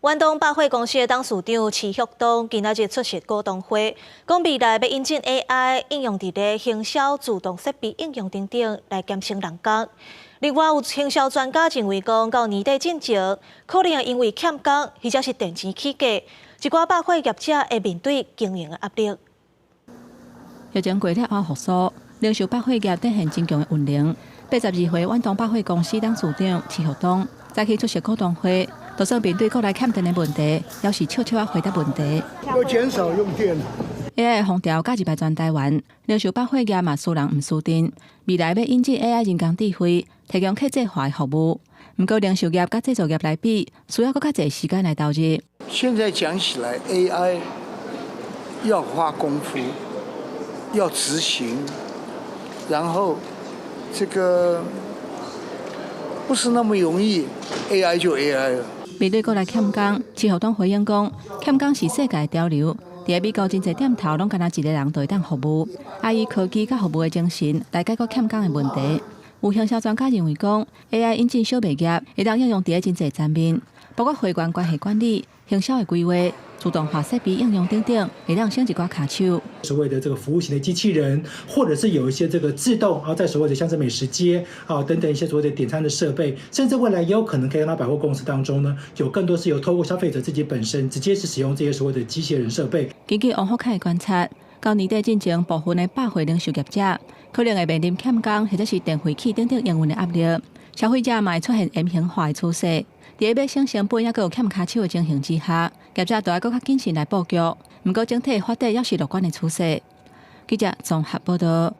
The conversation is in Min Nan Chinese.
遠東百貨公司的董事長池旭東今仔日出席股東會，講未來欲引進 AI 應用佇咧行銷自動設備應用等等，來減省人工。另外有行銷專家認為講，到年底進前，可能會因為欠工或者是電錢起價，一寡百貨業者會面對經營的壓力。疫情過了後復甦，零售百貨業展現真強的運能。82歲遠東百貨公司董事長池旭東早起出席股東會，就算面對國內欠電的問題，猶是笑笑仔回答問題。要減少用電。 AI 風潮加入來全台灣，零售百貨業嘛輸人毋輸陣。未來欲引進 AI 人工智慧，提供客製化的服務。毋過零售業佮製造業來比，需要閣較濟時間來投入。現在講起來，AI 要花功夫，要執行，然後這個不是那麼容易，AI 就 AI 了。面對國內欠工，池旭東回應講，欠工是世界潮流。佇美國真濟店頭攏干焦一个人就會當服務，愛以科技佮服務的精神來解決欠工的問題。有行銷專家認為講，AI 引進小微業會當應用佇咧真濟層面，包括會員關係管理、行銷的規劃、自動化設備應用等等，會當省一寡跤手。所謂的這個服務型的機器人，或者是有一些這個自動啊，在所謂的像是美食街啊等等一些所謂的點餐的設備，甚至未來也有可能可以看到百貨公司當中呢，有更多是由透過消費者自己本身直接是使用這些所謂的機械人設備。根據王福凱的觀察，到年底進前，部分的百貨零售業者可能會面臨欠工或者是電費起等等營運的壓力，消費者嘛會出現扁平化的趨勢。佇咧欲省成本，猶閣有欠跤手的情形之下，業者著愛閣較謹慎來布局。毋過整體發展猶是樂觀的趨勢。記者綜合報導。